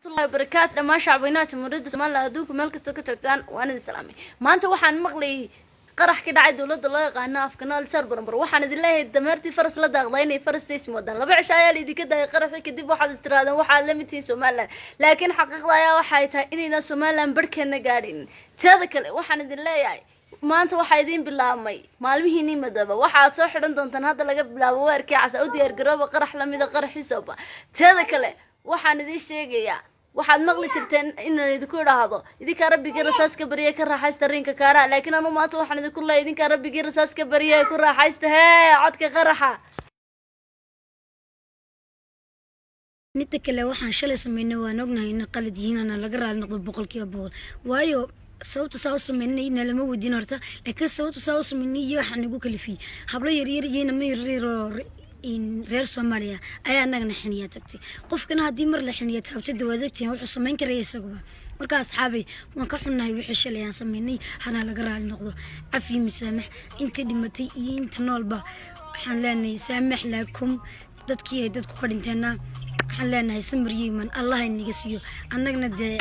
Waraxmatullahi wabarakaatu. Dhammaan shacweynaha Jamhuuriyadda Somaliland adduunka meel kasta ka joogtaan, waan idin salaamay. Maanta waxaan maqlayay qarax ka dhacay dowladda loo yaqaano Afkanool Sar Baranbar. Waxaan idin leeyahay, dameertii faras la daaqday inay farastays moodaan. 2 cisho ayaa laidinka daayay qaraxii kadib. Waxaad istiraadeen waxaad la mid tihiin Somaliland, laakiin xaqiiqda ayaa waxay tahay inaydan Somaliland barhkeedna gaadhin. Teeda kale, waxaan idin leeyahay, maanta waxaa idiin bilaabmay maalmihiinii madooba. Waxaad soo xidhan doontaan hadda laga bilaabo weerkii casa. U diyaargarooba qarax lamida qaraxiisooba. Teeda kale, waxaan idiin sheegayaa, waxaad maqli jirteen inaan idinku idhaahdo, "Idinkaa rabbigii rasaas ka bariyay, ka raaxaysta riinka kaaraha." Laakiin anu maanta waxaan idinku leeyahay, idinkaa rabbigii rasaas ka bariyay, ku raaxaysta hee codka qaraxa. Midda kale, waxaan shalay sameynay waan ognahay in qalad yihiin, ana laga raali noqdo 100%. Waayo, sababta saa u sameynay nalama weydiin horta, laakiin sababta saa u sameynay iyo waxaa nagu kalifiyey, hablo yaryar iyo inamo yaryar oo reer Soomaaliya ayaa anagana xiniya tabtay. Qofkana haddii mar la xiniya taabtay, dee waad ogtihiin wuxuu samayn karaya isaguba. Marka asxaabay, waan ka xunnahay wixii shalay aan sameynay, hana laga raali noqdo. Cafi, misaamax intii dhimatay iyo inta noolba waxaan leenahay saamax laakum. Dadkii ay dadku ka dhinteenna waxaan leenahay samir iyo iimaan Allah inaga siiyo. Annagana dee